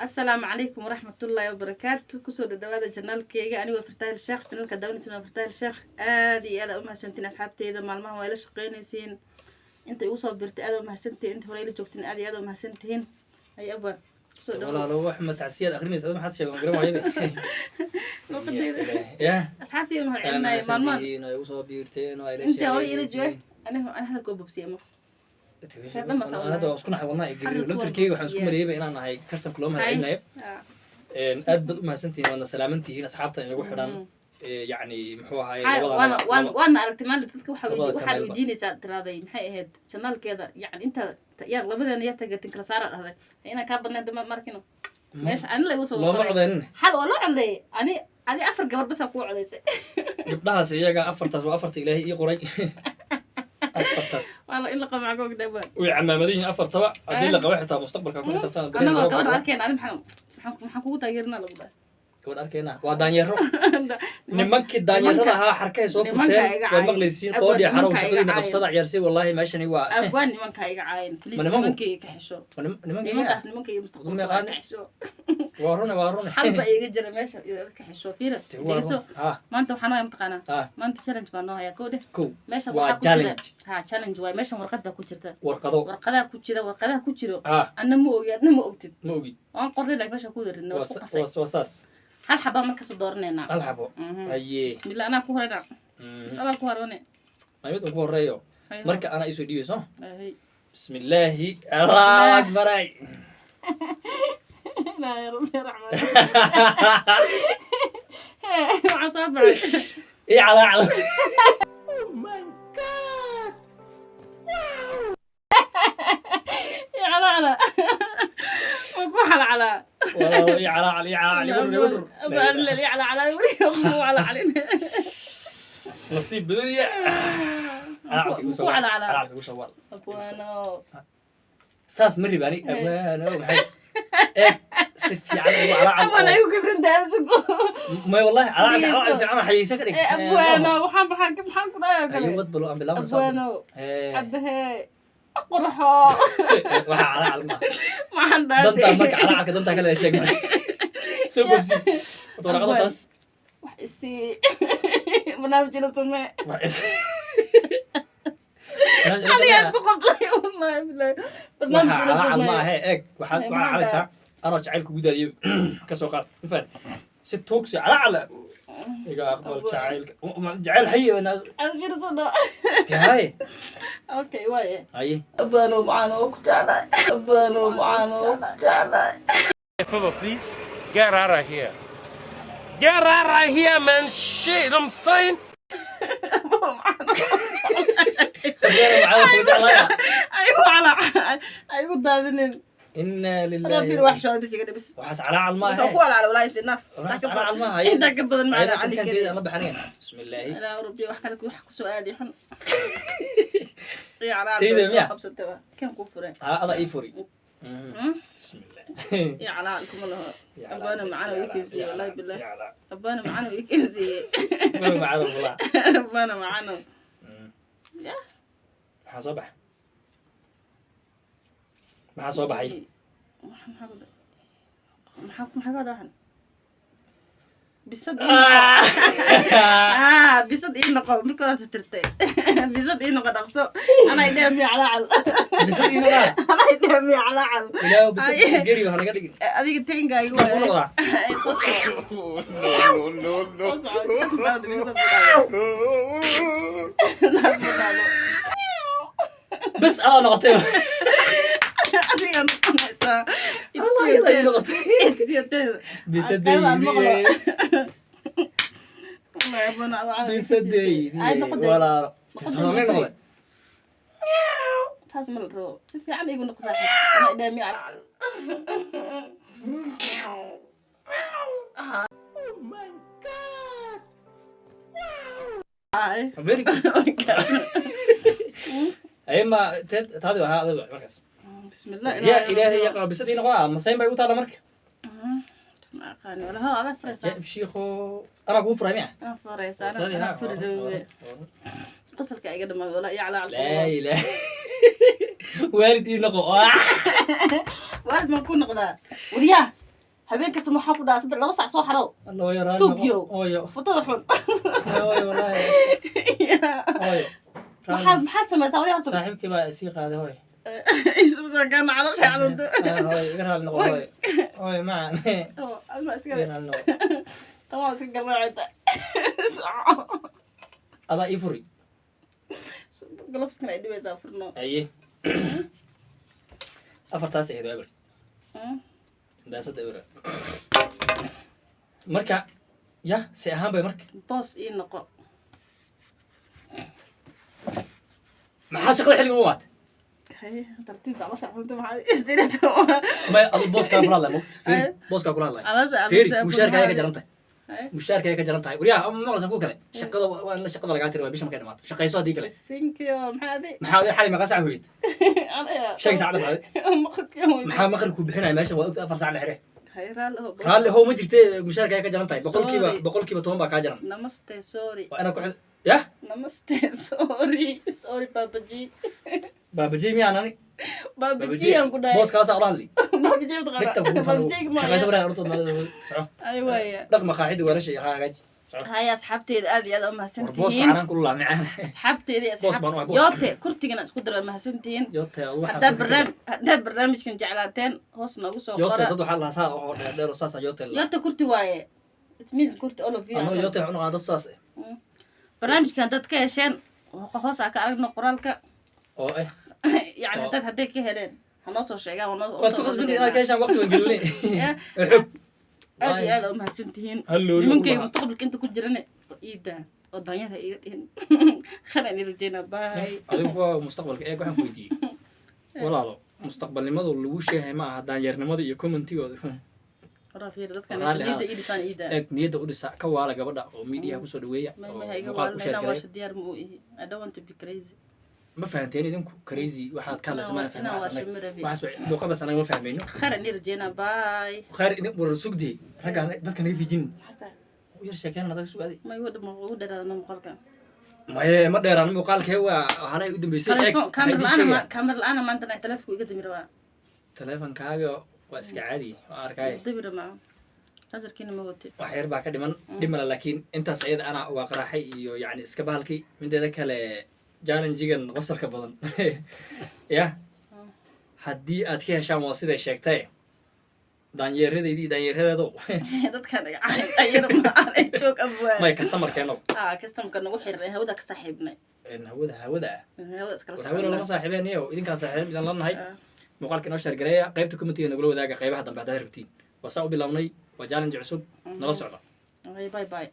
Asalaamu calaykum waraxmatullaahi wabarakaatu. Kusoo dhadhawaada channelkeyga. Anigoo Fartaahil Sheekh, channelka daawanaysin waa Fartaahil Sheekh. Aad iyo aad aa umahadsantiin asxaabteyda, maalmahan waa ila shaqeynaysiin. Inta igu soo birtay aad aa umahadsantihiin, inta hore ila joogtiin aad iyo aad aa umahadsantihiin. Ay abaan, kusoo dhawo. Walaalo, wax ma tacsiyaad akhrinaysa? Adiga maxaad sheegay? Garan waayaba. Luqadeyda. Ya. Asxaabteyda mahad celinaya maalmahan. Mahadsantihiin oo igu soo biirteen oo ay la Inta hore ila joogay, aniga ana hadalka waa bobsiya marka. Hadda waa isku naxay, wadnaha igeliyo. Laftarkeyga waxaan isku maleeyay inaan nahay customka loo mahad celinayo. Aad baad u mahadsantihiin, waadna salaamantihiin asxaabta inagu xidhan. Yacni muxuu ahaay? Waana aragtay maanta dadka waxaa labada waxaad channelba. Weydiinaysaa tiraaday maxay ahayd channelkeeda, yacni inta yaa labadeena yaa tagatin kala saara dhahday inaan kaa badnayn dama markino meesha ani la igu soo Looma qoray. Codeynin. Xal waa loo codeeyay, ani adi afar gabar basa kuu codeysay. Gabdhahaas iyaga afartaas waa afarta Ilaahay ii qoray, afartaas. Waa in la qabo macagoog dawaan. Way camaamadan yihiin afartaba. Haddii la qabo xitaa mustaqbalka ku xisaabtaan. Anagoo gabadha arkeen, ani maxaan kugu taageerinaa lagu dhahay. Gabadh arkeenaa waa daanyeero. Nimankii daanyeerada ahaa xarkahay soo Nimanka furteen. iga Waad caayin. maqlaysiin. Abwaan, Qoodhi xarow nimanka iga shaqadiina caayin. qabsada ciyaarsiy. Wallaahi meeshani waa Abwaan, nimanka iga caayin, please. Ma nimanku? Nimankayga ka xisho. Ma nimanka? Nimankaas nimankayga mustaqbalka waa yaqaani? Ka xisho. Waa rune, waa rune. Xalba iga jira meesha, ka xisho. Fiira. Waa run. Dhegeyso. Ha. Maanta waxaan noo mataqaanaa? Ha. Maanta challenge baa noo hayaa, kow dheh. Kow. Meeshan Waa waxaa ku jira challenge. Ha, challenge waay. Meeshan warqad baa ku jirta. Warqado. Warqadaha ku jira, warqadaha ku jiro. Ha. Anna ma ogi, adna ma ogtid. Ma ogid. Waan qornay laakiin meesha ku wada ridnay waa Waa isku qasay. Waa saas. Hal xabaa markasta dooranaynaa. Hal xabo. Haye. Bismillah, anaa ku horeyna. Adaa ku horeyne. Maa mid ugu horeeyo marka anaa iisoo dhiibayso. Hay. Bismillaahi, Allahu akbaray. Laa ya rabbi ya raxmaan, waxaan soo baxay. Ii calaacal. Oh my God! Calacala ma ku calacalaa? Walaalo, ii calaacal, ii calaacal, igu dhur, igu dhur. Calacalaa weli ku calacalin. Nasiib badan iya calacalka igu soo Ku waal. calacalaa. Calacalka igu soo waal. Abwaano. Saas ma ribaani, abwaano. Maxay eeg si fiican ugu calaacal. Abwaan Oo ayagu kibrintaasugo. May, wallahi calacalka Dhegeyso. Calaacal fiican oo xayeysan ka dhig. Abwaano, waxaan maxaan ku dhahay kale? Ayo, wad balo aan bilaabno soo. Abwaano. Cabdahee qurxo. Waxa calaacal ma maxaan dantaa marka dhaatay? Calacalka dantaa kale sheeg, soo gobsi wad warqada taas. Wax isii, barnaamij ila samee. Wax Anigaa isku qoslay, wallahi bilahi, barnaamij waxa ila calaacal ma samee. ahe. Eeg, waxaad Ay, waxaad maxaa calaysaa anoo jacayl kugu daadiyay ka soo qaad, ma fahan? Si tuugsi calaacal iga aqbal jacaylka, jacayl xayi. Aad fiirso dho. Tahay. Okay, waaye. Haye. Abwaano macaan oo ku jeclahay, abwaano macaan oo ku jeclahay. Favor, please. Get out of here. Get out of here, man. Shit, I'm saying. Abwaano macaan kugu jeclaya. Aygu calaac aygu daadinin. Inna Anaa lillahi. fiir, wax shooda bis iga dhibis. Waxaas calaacal ma Wuxuu ahe. ku walaala, walaahi is enough. Waxaas calaacal ma ahe. Intaa ka badan macna cali kanteeda kari. la baxanayn, bismillaahi. Ilaa rabbi, wax kale wax ku soo aadi xun iyo calaacal. Tayda bay soo miya? qabsatay ba kan ku furay. Ha, adaa ii furi. Bismillah. Iyo calaacal kuma laho. Abwaano macaan oo ii keensiiyey, wallahi billahi, abwaano macaan oo ii keensiiyey. Abwaano macaan wallah. Abwaano macaan oo ya. Maxaa soo baxay? Maxaa soo baxay? Maxaa ka wada waxan? Bisad ii noqo. Ah, bisad ii noqo. Markii hore tirtay bisad ii noqo, dhaqso. Anay dheh miya calaacal? Bisad ii noqdaa. Anay dheh miya calaacal? Ilaahu bisad geri waxa naga dhigin. Adiga tengaaga. Sidee ku noqdaa? Ay, soo soco. No, no, Soo no. soco. Bisad saas ma dhahdo. Bes adaa noqotay. Adiga noqonaysaa. Allah, iyada ii noqotay. It's your turn. Bisadaydi. Bisadaydi. Walaalo. Noqday noqday. Taas ma la rabo, si fiican igu noqo saaxiib. Anaa idhaa miya calaacal? Oh my God! Ay. Very good. Ay, ma taadi ahaa adiga markaas. Bismillah. Ya Ilaahay ya qaba, bisad ii noqdaa masayn bay u taala marka. Ma aqaani wala ha adaa furaysaa. Jaib shiikho, anaa kugu furay miya? Anaa furaysaa, anaa furi rabe. Qosolka iga dhamaado wala iyo calaacal. Laa ilaah, waalid ii noqo. Waalid maan ku noqdaa wariyaa? Habeen kasta waxaan ku dhahaa 3, 2 sac soo xarow. Alla, hooyo, raalli noqo. Tokyo. Hooyo. Futada xun. Hooyo, wallaahi, hooyo, raalli. Maxaad samaysaa wadi horta? Saaxiibkii baa isii qaaday, hooyo. Isma caloosha xanuunta. Ah, hooyo, iga raalli noqo, hooyo, hooyo macaan. Asma iska Iga raalli noqo. Tan waa iska garnaacita. Adaa ii furi. Gloveskan ay dhibaysaa, furno. Aye, afartaas ahayd waa eber. Daasada eber marka ya si ahaan bay marka. Boos ii noqo. Maxaa shaqada xilligan u waatay? Haye, tartiibta, caloosha xanuunta maxaad isiraysaa? May, adu booskaa kula hadlay mogt. Fiiri, booskaa kula hadlay. Caloosha. Fiiri, mushaarka ayaa ka jaran tahay. Haye. Mushaarka ayaa ka jaran tahay, waryaha ama maqlaysan kuwa kale. Shaqada waa in shaqada lagaa tiri waa bisha markay dhamaato. Shaqayso haddii kale. Sinkio maxaa adi? Maxaa adiga xalay meeqa sac hoyid? Anaya. Sheeg saacada maxaa? Maqribkii. Maxaa maqribku bixinaya meesha? Waa ogta 4 sac la xire. Haye, raalli ho. Raalli how ma jirte, mushaarka ayaa ka jaran tahay boqolkiiba. Sorry. 10% baa kaa jaran. Namaste, sorry. Waa inaad ku yah. Namaste, sorry, sorry, babaji. Baabaji miyaan ani? Babaji aan ku dhahay. Booskaasaa ula hadli. Babaji. Dhigta kugu mataqaana babaji? Shaqaysa waraa hortood soco. Ay, waaya. Dhaq maqaaxida weelasha iyo hagaaji, soco. Haye, asxaabteeda, aad iyo aad u War booska mahadsantihiin. Canaan kululaa macaan. Asxaabteeda iyo Boos baan u ahay, boos. Yoote kurtigana isku dara, mahadsantihiin. Yote waxaa. Haddaad barnaamijkan jeclaateen, hoos noogu soo Yote qora. Dad waxaa lahaa saa oo dheer dheer oo saasa yote la. Yote kurti waaye, it means kurti, all of you. Anoo yote waxaan u naqaa dad saas eh. Barnaamijkan haddaad ka hesheen, hoos aa ka aragno qoraalka. Oo eh. Yani hadday ka heleen, hanoo soo sheegaan, waa noo Waad ku qasbinta inaad ka heshaan, waqti waan gelinay ee xog. Aad iyo aad aa umahadsantihiin. Hal loori Nimankayga ugu lahaa. mustaqbalka inta ku jirane iida oo daanyarha iga dhihin khalan i rajeynaa. Bye. Adigu kuwa mustaqbalka eeg, waxaan ku weydiiyey walaalo, mustaqbalnimadu lagu sheegay ma aha daanyeernimada iyo commentigooda. Horaa fiiri dadkan. Raalli niyadda ahaada. ii dhisaan iida. Eeg, niyadda u dhisa, ka waala gabadha oo miidiyaha kusoo dhaweeya May oo may iga muuqaal ku waalna inaan share gareeya. waasha diyaar ma u ihi. I don't want to be crazy. Ma fahanteen idinku crazy waxaad ka hadlaysa, maana fahmin. Inaan Waxaas waasha anaga ma rabi. Waxaas luuqadaas anaga ma fahmayno. Kharan i rajeynaa, bye. Khayr idin war sugdii, ragga dadka naga fijin u yar sheekeen adag sugaadi. May ugu dheeraadano muuqaalka. Maye, ma dheeraan muuqaalkee, waa halay u dambeysay. Eeg, Telefoon waxaa kaamir idiin la-aan sheegaya. Kaamir la-aan maanta nahay, telefonku iga dami rabaa. Teleefonkaaga waa iska caadi, waa arkaaye. Dami rabaa, chargerkiina ma wate. Wax yar baa ka dhiman, dhib male, laakiin intaas ayada ana waa qaraaxay iyo yacni iska bahalkii. Mideeda kale, challengegan qosolka badan ya haddii aad ka heshaan, waa siday sheegtay daanyeeradaydii, daanyeeradeedow. Dadkaan iga cayn ayana ma aanay joog abwaan. May, customerkeenow. Ah, customerka nagu xiriray, hawada ka saaxiibnay. Hawada, hawada ah. Hawada iskala War hawada lama soconaa. Saaxiibeen iyo idinkaa saaxiib idan la nahay. Ah. Muuqaalka inoo share gareeya, qaybta commentiga nagula wadaaga qaybaha dambe haddaad rabtiin. Waa saa u bilownay, waa challenge cusub, nala socda. Bye bye.